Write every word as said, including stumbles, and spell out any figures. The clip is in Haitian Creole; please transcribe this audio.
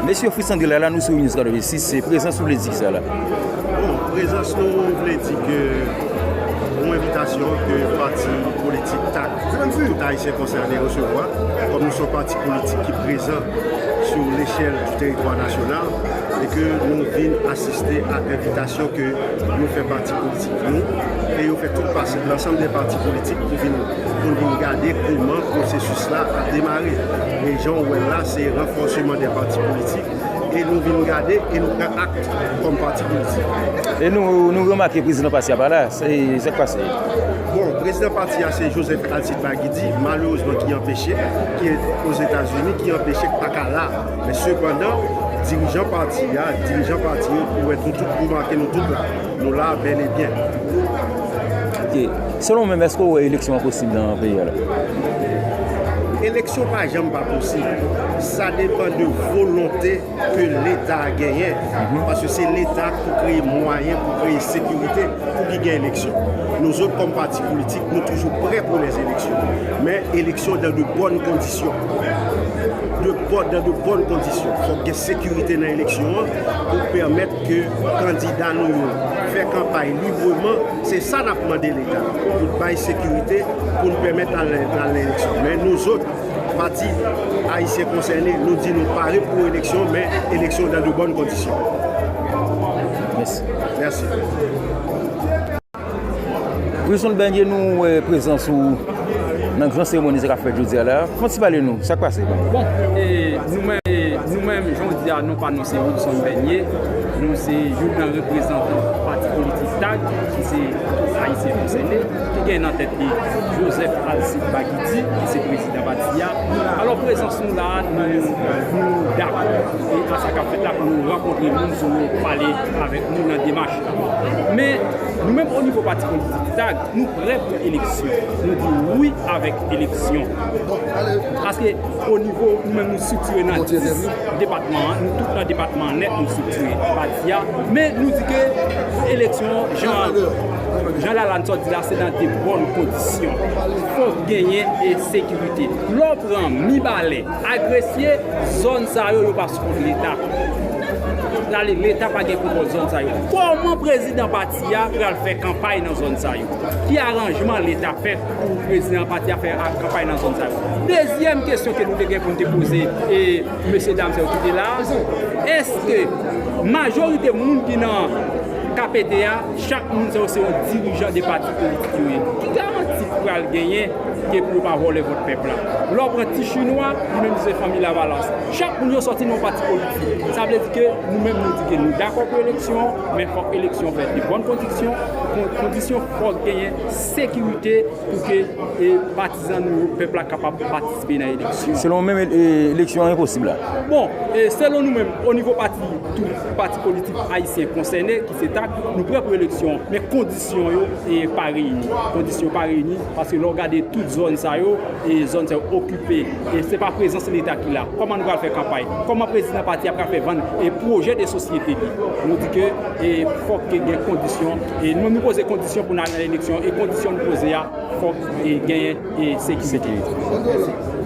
Mesye Fritz André la, la nou sou News katrevensis, se prezans ou vle di ki sa la? Bon, prezans nou vle di ke yon envitasyon ke pati politik tak, tout Ayisyen konsène resevwa, kòm nou se yon pati politik ki prezan sou lechèl di teritwa nasyonal, e ke nou vin asiste a envitasyon ke nou fè pati politik nou, e yo fè tout pati, lansanm de pati politik pou vin, pou vin gade kòman pwosesis la ap demare. E jan w wè l la, se ranfòsman de pati politik, e nou vin gade, e nou pran ak kòm pati politik. E nou, nou remake prezidan pati a pa la, se sa k pase? Bon, prezidan pati a se Joseph Alcide Baguidi, malerezman ki anpeche, ki Ozetazini, ki anpeche, k pa ka la. Men sepandan, dirijan pati a, dirijan pati yo, ou wè nou tout, remake nou tout la. Nou la bèl e byen. Ok. Selon ou menm, èske w wè eleksyon an posib nan peyi a la? Eleksyon pa janm pa posib. Sa depann de volonte ke Leta a genyen. Paske se Leta ki kreye mwayen pou kreye sekirite pou ki gen eleksyon. Nou zòt kòm pati politik, nou toujou prè pou lèz eleksyon. Men eleksyon dan de bòn kondisyon. De bòn, dan de bòn kondisyon. Fòk gen sekirite nan eleksyon an pou pèmèt ke kandida nou yo fè kanpay libreman. Se sa n ap mande Leta, pou bay sekirite, pou n pèmèt al, al nan eleksyon. Men nou zòt, pati ayisyen konsène, nou di nou pare pou eleksyon, men eleksyon dan de bòn kondisyon. Mèsi. Mèsi. Wilson Bernier, nou wè prezans ou nan gran seremoni sa k ap fèt jodi a la. Fon ti pale nou, sa k pase? Bon, e, nou menm, e, nou menm, jan w di a, non pa nou se Wilson Bernier, nou se youn nan reprezantan pati politik tag, ki se Ayisyen Konsène, ki gen nan tèt li Joseph Alcide Baguidi, ki se prezidan pati a. Alò, prezans nou la, nou, nou dakò, e, a sa k ap fèt la pou nou rankontre moun pou yo pale avèk nou nan demach la. Men, nou menm, o nivo pati politik tag, nou prè pou eleksyon. Nou di wi avèk eleksyon. Paske o nivo, nou menm nou estriktire nan dis depatman an, nou tout nan depatman an nèt, nou estriktire pati a. Men nou di ke eleksyon, jan, jan Lalane sot di la, se nan de bòn kondisyon. Fòk genyen e sekirite. Lè w pran Mibalè, Agresye, zòn sa yo, yo pa sou kont Leta. Lale, Leta pa gen kontwòl zòn sa yo. Kòman prezidan pati a pral fè kanpay nan zòn sa yo? Ki aranjman Leta fè pou prezidan pati a fè a-, kanpay nan zòn sa yo? Dezyèm kesyon ke nou te gen pou n te poze, e, mesye dam sa yo ki te la, èske majorite moun ki nan K P T a, chak moun sa yo se yon dirijan de pati politik yo ye? Ki garanti pral genyen ke pou yo pa vòlè vòt pèp la? Lè w pran Ti Chinwa, li menm li se fanmi Lavalas. Chak moun yo sòti nan yon pati politik. Sa vle di ke nou menm nou di ke nou dakò pou eleksyon, men fòk eleksyon fèt de bòn kondisyon. Kon-, kondisyon fòk genyen sekirite pou ke, e, patizan nou yo, pèp la kapab patisipe nan eleksyon. Selon ou menm, e, eleksyon an enposib la? Bon, e, selon nou menm, o nivo pati, tout pati politik ayisyen konsène, ki se tag, nou prè pou eleksyon, men kondisyon yo, e, pa reyini. Kondisyon pa reyini, paske lè w gade tout zòn sa yo, e zòn sa yo okipe, e se pa prezans Leta ki la. Kòman nou pral fè kanpay? Kòman prezidan pati a pral fè vann, e, pwojè de sosyete li? Nou di ke, e, fòk ke gen kondisyon, e nou, nou poze kondisyon pou n al nan eleksyon, e kondisyon nou poze a, fòk, e, genyen, e, sekirite. Sekirite. Mèsi.